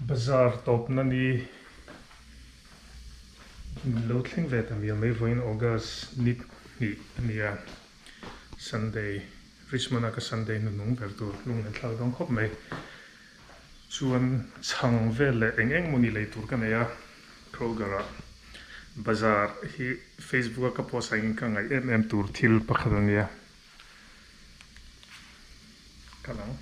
Bazar tawpna ni lo thleng ve ta mial mai vawiin August ni hnih a ni a, Sunday, Richmond a ka Sunday hnuhnung ber tur lung len thlak dawn khawp mai. Chuan chhang vel leh eng eng emaw ni lei tur ka nei a, Kroger ah bazar hi Facebook a ka post ah hian ka ngaih em em tur thil pakhat a nia. Ka lang.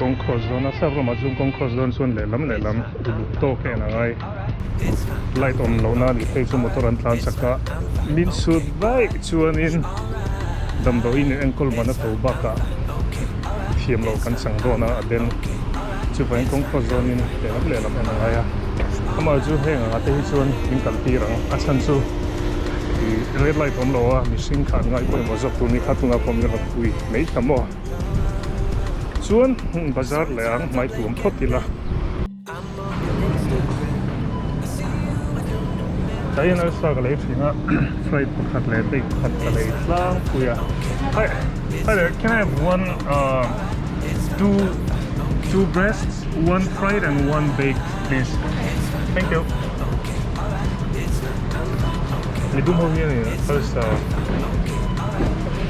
Kawng cross dawn a sap ramah chuan kawng cross dawn chuan lehlam lehlam uluk tawk en a ngai light awm lohna a nih phei chu motor an tlan chak a min sut daih chuanin damdawiin in enkawl ban a to bakah thiam loh kan chang dawn a a den chuvangin kawng cross dawnin lehlam lehlam en a ngai a amah chu heng angah te hi chuan min kal tir ang a chhan chu ih red light awm lo a mihring kha an ngai pawimawh zawk tur ni kha tunah pawh min rawn pui mai ta maw chuan bazar leh ang hmai tuam phawt ila. Tlai hian arsa ka lei thin a fried pakhat leh bake pakhat ka lei tlangpui a hi hi there can I have one uh two two breasts one fried and one baked please thank you midum ho hian in arsa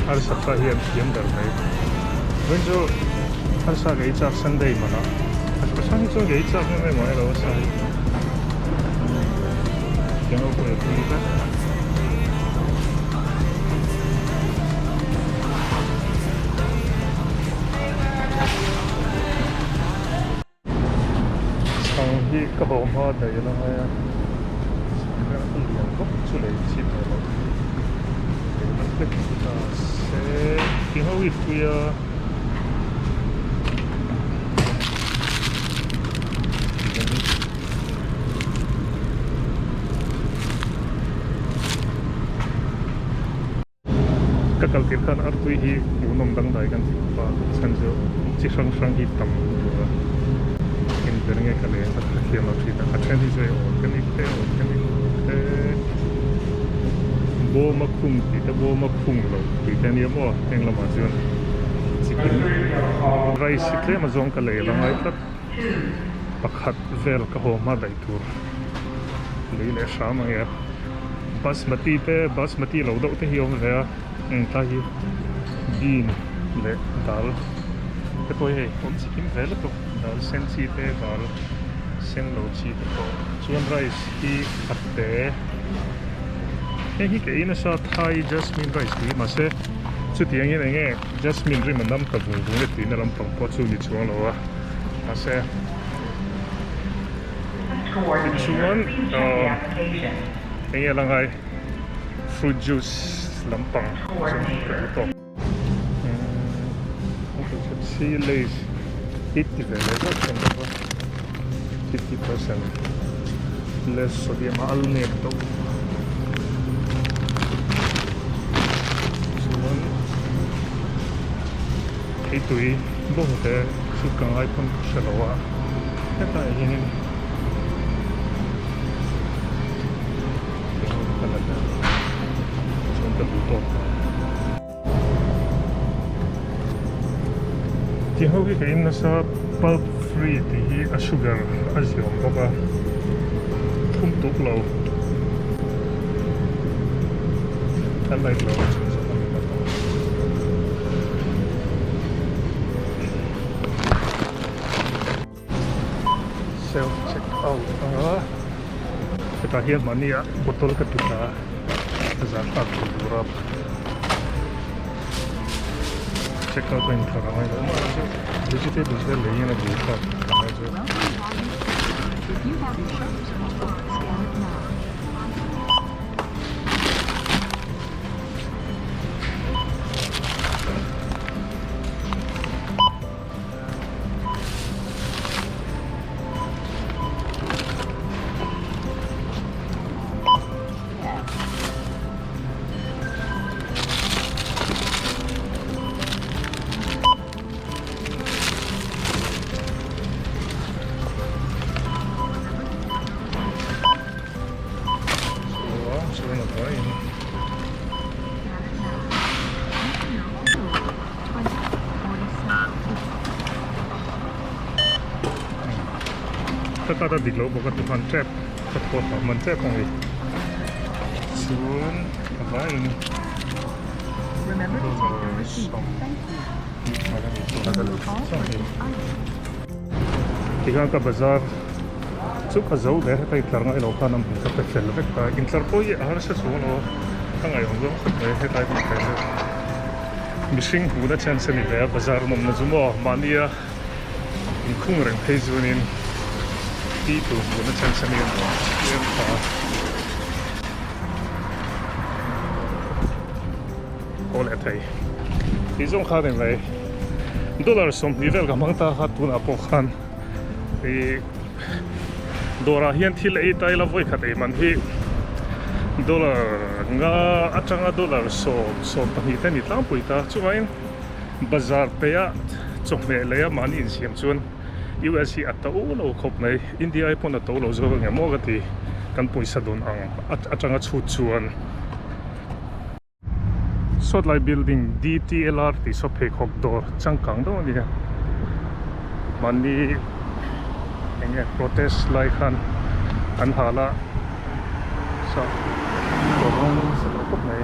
arsa fry hi an thiam ber mai vawiin chu arsa ka ei chak Sunday manah a chang hi chuan ka ei chak em em a elo arsa hi tiang ho pawh hi a tui vek. Chhang hi ka haw hma daih a la ngai a, chhang hi a lian bawk chu lei chhip leh loh lei la hlek ta se ti ho i pui a. Ka kal tir khan artui hi hmuhnawm dangdai kan ti khawp a, a chhan chu chi hrang hrang hi tam tur a in ber nge ka leng a kha thiam lo thin a, a then hi chu hei organic te organic te bawma khung tih te bawma khung lo tih te ania maw heng lamah chuan chicken rice hi tlem a zawng ka lei la ngai tlat pakhat vel ka haw hma daih tur lei leh hram ang e. Basmati te basmati lo deuh te hi a awm ve a eng tlai hi bean leh dal te pawh hi hei awm chi kim ve lutuk dal sen chi te dal sen lo chi te pawh chuan rice hi a te heng hi ka ei nasa thai jasmine rice tih hi mahse chutiangin eng nge jasmine rim a nam ta vung vung e tihna lampang pawh chu ni chuang lo a mahse. Tichuan ahh eng nge la ngai fruit juice lampang chu ka duh tawk. Umm lays hi ti ve leh zauh thin bawk a 50% less sodium a al nep deuh chuan. Theitui bawngte chu ka ngai pawn ka hre lo a, hetah hianin eng ka la ber chuan ka duh tawk ta. Ti ho hi ka in nasa pulp free tih hi a sugar a ziawm bawk a, thum tuk lo a light lo a chhun zawk a ni ta tawh. Self check out a hetah hian mahni ah bottle ka ti tla a zah thlak tur tur a check out a intlar a ngai lo mahse vegetables vel lei hian a bul thlak a ngai chu. Ka tat a dik loh bawk a tikhan tep ka thaw hlauh man tep ang i chuan a vaiin tikhan ka bazar chu ka zo der heta intlar ngai lo khan a hmun ka pe fel vek ta intlar pawh hi a harsa chuang lo a ka ngaihawm zawng khawp mai hetlai hmun phei chu. Mihring hmuhna chance a ni ve a, bazar nawmna chu maw mahnia inkhung reng phei chuanin tih tur hmuhna chance a ni a nuam chiang ta. Haw leh thei tih zawng kha a ni mai. Dollar 20 vel ka hmang ta kha tunah pawh khan ih dawrah hian thil ei ta ila vawi khat ei man hi dollar nga atanga dollar 10 12 te a ni tlangpui ta chuvangin bazar peih a chawhmeh leh a mahni insiam chuan US hi a to lo khawp mai India ai pawn a to lo zawk ang em aw ka ti kan pawisa dawn ang atanga chhut chuan. Sawtlai building DTLR tih saw pheikhawk dawr changkang deuh a ni a mahni eng nge protest lai khan an hal a saw dawr rawng nasa tawh khawp mai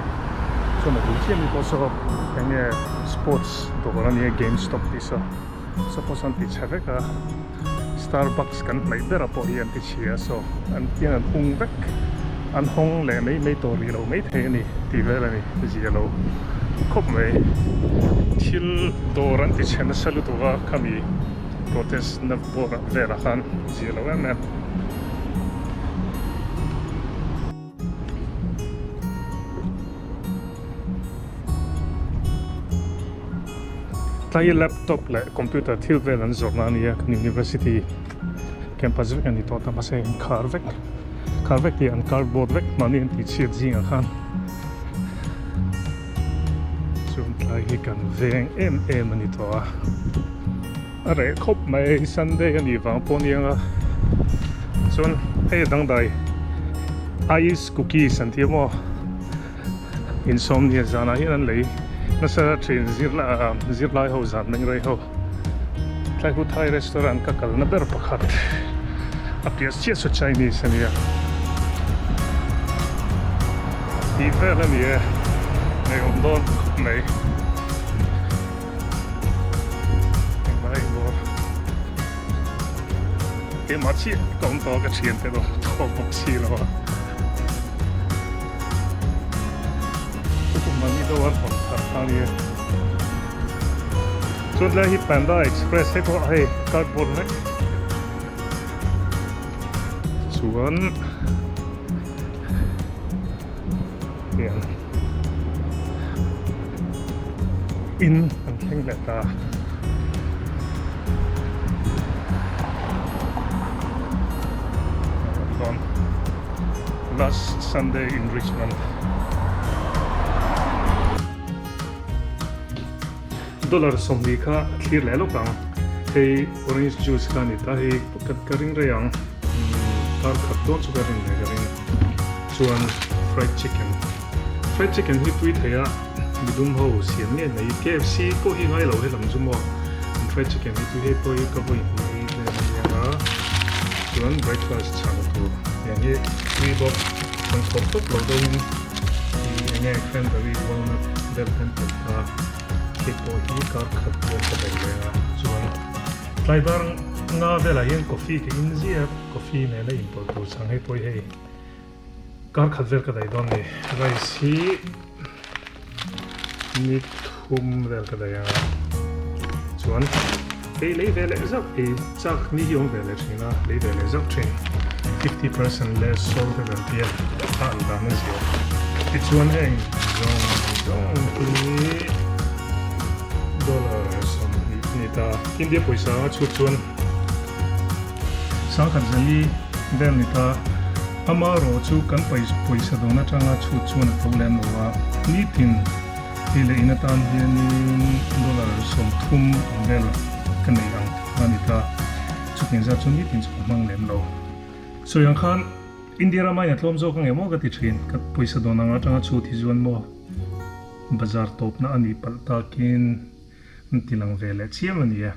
chuan a bul chiah mi pawh saw eng nge sports dawr a nia game stop tih saw saw pawh saw an ti chhe vek a Starbucks kan hnaih ber ah pawh hi an ti chhia saw an tiang an hung vek an hawng leh mai mai tawh rih lo mai thei a ni tih vel a ni zia lo khawp mai thil dawr an ti chhe nasa lutuk a khami protest na bawr ah velah khan zia lo em em. Tlai laptop leh computer thil vel an zawrhna a ni a kan university campus vek a ni tawh ta mahse an khar vek khar vek tih an cardboard vek mahni an tih chhiat zingah khan chuan tlai hi kan veng em em a ni tawh a a reh khawp mai sunday a nih vang pawh a ni ang a chuan hei a dangdai ice cookies an ti a maw. Insawmnia zanah hian an lei nasa thin zirlai ho zan meng rei ho tlai hu Thai restaurant ka kalna ber pakhat a piah chiah chu Chinese a nia tih vel a ni e ngaihawm dawn khawp mai engmah engmaw keimah chiah ka awm tawh a ka thiante erawh thaw bawk si lo a. Chuan tlai hi Panda Express hei pawh hei cardboard vek chuan hian in an thleng leh ta. Last Sunday in Richmond. Dollar 20 kha thlir leh lawk ang. Hei orange juice kha a ni ta hei ka ring rei ang. Kar khat dawn chu ka rin leh ka ring. Chuan fried chicken. Fried chicken hi tui thei a midum ho siam ngei mai. KFC pawh hi ngai lo helam chu maw. Fried chicken hi tui hei pawh hi ka vawi hnih ei vel a nia a. Chuan breakfast chhang tur tiang hi tui bawk. Chuan thawk tawp lo deuhin ih enge cranberry walnut vel te an telh ta. Cake pawh hi kar khat vel ka daih leh a. Chuan tlai bar nga velah hian coffee ka in ziah a, coffee nena inpawlh tur chhang hei pawh hi hei kar khat vel ka daih dawn a ni. Rice hi ni thum vel ka daih a, chuan hei lei ve leh zauh ei chak ni hi awm ve leh thin a, lei ve leh zauh thin. 50% less salt a kan ti a, a an dan a zia. Tichuan heng zawng zawng hi dollar 20 a ni ta. India pawisa anga chhut chuan sangkhat zali vel ni ta. Ama erawh chu kan pawisa dawn atanga chhut chuan a tho lem lo a, nitin ei leh in atan hianin dollar 30 ang vel ka nei ang tih a ni ta. Chutiang zat chu nitin chu ka hmang lem lo. Sawi ang khan India rama in a tlawm zawk ang em aw ka ti thin. Ka pawisa dawn ang atanga chhut hi chuan maw bazar tawpna a nih palh takin an ti lang ve leh chiam a ni e.